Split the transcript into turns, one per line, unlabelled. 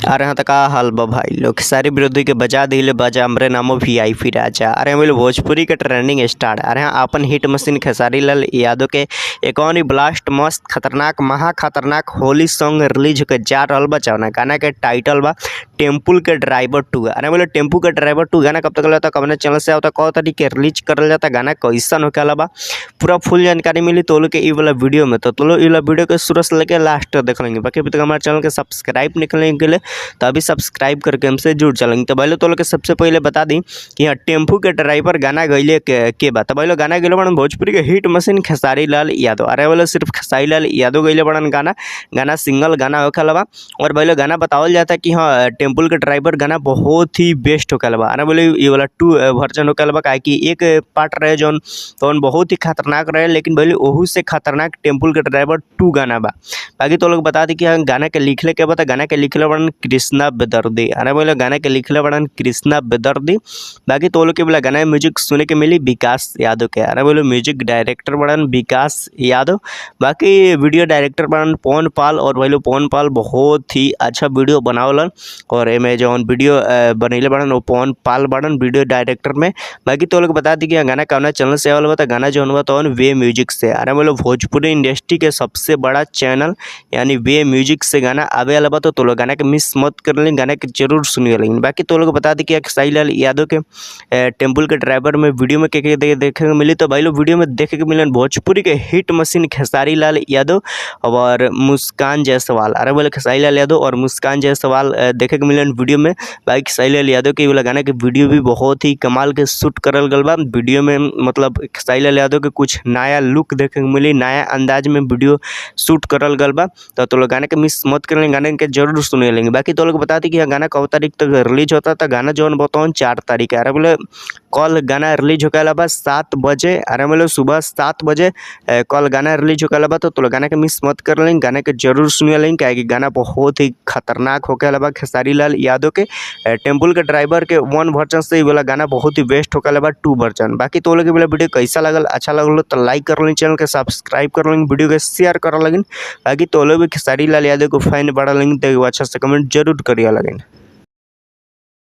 अरे हाँ, त का हाल बा भाई लोग। सारे विरोधी के बजा दिले बाजा, हमरे नामो वीआईपी राजा। अरे हम भोजपुरी के ट्रेंडिंग स्टार। अरे हाँ, अपन हिट मशीन खेसारी लाल यादव के एक और ब्लास्ट मस्त खतरनाक महा खतरनाक होली सॉन्ग रिलीज होके जा रहल बा। जौना गाना के टाइटल बा टेम्पू के ड्राइवर 2। अरे बोले टेम्पू के ड्राइवर 2 गाना कब तक आता, कौन चैनल से आता, कौ तारीख के रिलीज करल जाता, गाना कैसन होके बा, पूरा फुल जानकारी मिली तो लोग के ई वाला वीडियो में। तो लोग ई वाला वीडियो के शुरू से लेके लास्ट तक देख लेंगे। बाकी अभी तक हमारे चैनल के सब्सक्राइब निकलने के लिए तो अभी सब्सक्राइब करके हमसे जुड़ चलेंगे। तो पहले तो लोग के सबसे पहले बता दी कि यहाँ टेम्पू के ड्राइवर गाना गैले के बा। तो पहले गाना गैले बड़न भोजपुरी के हिट मशीन खेसारी लाल यादव। अरे बोले सिर्फ खेसारी लाल यादव गैले बड़न गाना, गाना सिंगल गाना होखे बा। और पहले गाना बतावल जाता कि हाँ टेम्पू के ड्राइवर गाना बहुत ही बेस्ट होखे बा। अरे बोले ये वाला 2 वर्जन होखे बा, काहे कि एक पार्ट रहे जौन तौन बहुत ही खतरनाक रहे, लेकिन बोले ओहू से खतरनाक टेम्पू के ड्राइवर 2 गाना बा। बाकी तो लोग बता दी कि हाँ गाना के लिखले के बा, गाना के लिखले बड़न कृष्णा बेदर्दी। अरे बोले गाना के लिखले बड़न कृष्णा बेदर्दी। बाकी तो लोग के बोला गाना म्यूजिक सुने के मिली विकास यादव के। अरे बोले म्यूजिक डायरेक्टर बड़न विकास यादव। बाकी वीडियो डायरेक्टर बड़न पवन पाल। और बोले पवन पाल बहुत ही अच्छा वीडियो बनावलन और एमे जौन वीडियो बनैले बड़न वो पवन पाल बड़न वीडियो डायरेक्टर में। बाकी तो लोग बता दी कि गाना कौना चैनल से आवल बा, गाना जौन बा तौन वे म्यूजिक से। अरे बोले भोजपुरी इंडस्ट्री के सबसे बड़ा चैनल यानी वे म्यूजिक से गाना आवे वाला बा। तो लोग गाना के मिस मत कर लें, गाना के जरूर सुनिए। लेकिन बाकी तो लोग बता दी कि खेसारी लाल यादव के टेम्पू के ड्राइवर में वीडियो में के देखे के मिली। तो भाई लोग वीडियो में देखे के मिलन भोजपुरी के हिट मशीन खेसारी लाल यादव और मुस्कान जायसवाल। अरे बोले खेसारी लाल यादव और मुस्कान जायसवाल देखे के मिलन वीडियो में। बाकी खेसारी लाल यादव के वाला गाना के वीडियो भी बहुत ही कमाल के शूट करल गल बा। वीडियो में मतलब खेसारी लाल यादव के कुछ नया लुक देखे के मिली, नया अंदाज में वीडियो शूट करल गल बा। तो लोग गाना के मिस मत कर लेंगे, गाने के जरूर सुने लेंगे। बाकी तो लोग बता दी कि गाना कब तारीख तक रिलीज होता, तो गाना जो बताओ 4 तारीख है। अरे बोले कल गाना रिलीज होके बा 7 बजे। अरे बोले सुबह 7 बजे कल गाना रिलीज होके बा। तो लोग गाना के मिस मत कर लेंगे, गाने के जरूर सुने लेंगे, क्या कि गाना बहुत ही खतरनाक होके बा। खेसारी लाल यादव के टेम्पू के ड्राइवर के 1 वर्जन से वाला गाना बहुत ही बेस्ट होके बा 2 वर्जन। बाकी तो लोग वीडियो कैसा लगल, अच्छा लगल तो लाइक कर लेंगे, चैनल के सब्सक्राइब कर लेंगे, वीडियो के शेयर कर लेंगे। बाकी तो लोग भी खेसारी लाल यादव को फैन बढ़ा लेंगे तो अच्छा से कमेंट जरूर करिए लगेंगे।